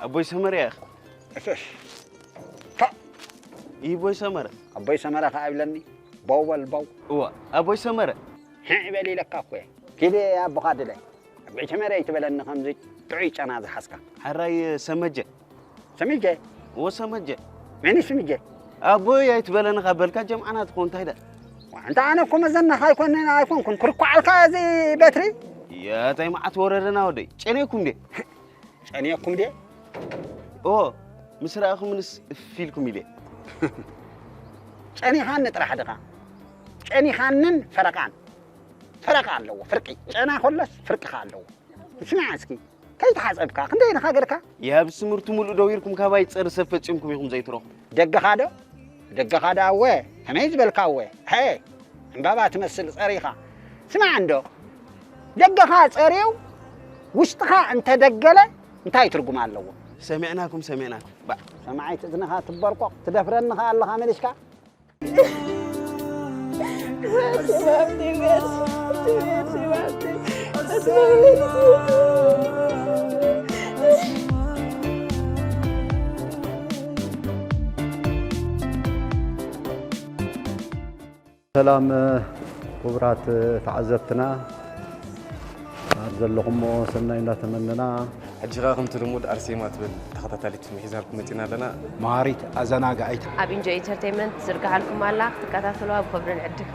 ኣቦይ ሰመረ ኢኻ? እፍፍ። ታ ይቦይ ሰመረ። ኣቦይ ሰመረ ከኣ ይብለኒ። በው በል በው። እዋ ኣቦይ ሰመረ። ህዕ በል ኢለካ እኮ እየ። ኪድ ኣቦኻ ድለ። ኣቦይ ሰመረ ኣይትበለኒ ከምዚ ጥዑይ ጨና ዝሓዝካ። ሓራይ ሰመጀ። ሰሚጀ? እዎ ሰመጀ። መን እዩ ስሚጀ? ኣቦይ ኣይትበለኒ ካብ በልካ ጀምዓና ትኾን እንታይ ዳ? እንተ ኣነ እኮ መዘናኻ ኣይኮንን ኣይኮንኩን። ክርኳዓልካ እዚ በትሪ? ያታይ መዓት ወረደና ወደይ። ጨኔኩም ዴ? ጨንየኩም ድየ? ኦ ምስ ረኣኹምንስ እፍ ኢልኩም ኢለ። ጨኒኻኒ ጥራሕ ድኻ? ጨኒኻንን ፈረቓን። ፈረቓ ኣለዎ፣ ፍርቂ። ጨና ከሎስ ፍርቅኻ ኣለዎ። ስማዕ እስኪ፣ ከይተሓጸብካ፣ ክንደይ ኢኻ ገርካ? ያብስ ትምህርቱ ሙሉእ ደዊርኩም ካባይ ጸር ሰብ ፈጺምኩም ኢኹም ዘይትረኹ። ደገኻ ዶ? ደገኻ ዶ ኣወ? ከመይ ዝበልካ ኣወ? ሀ! ዕምባባ ትመስል ጸሪኻ። ስማዕ እንዶ፣ ደገኻ ጸርዩ ውሽጥኻ እንተደገለ እንታይ ትርጉም ኣለዎ? ሰሚዕናኩም ሰሚዕናኩም። ባ ሰማዒት እዝንኻ ትበርቆቕ፣ ትደፍረኒ ኸኣ ኣለኻ መሊስካ? ሰላም ክቡራት ተዓዘብትና፣ ኣብ ዘለኹሞ ሰናይ እንዳተመነና። ሕጂ ኸኣ ከምቲ ልሙድ ኣርሴማ ትብል ተኸታታሊት ፊልም ሒዛልኩም መጺና ኣለና። መሃሪት ኣዘናጋዒት። ኣብ ኢንጆይ ኢንተርቴይንመንት ትዝርግሓልኩም ኣላ ክትከታተልዋ ብኽብሪ ንዕድም።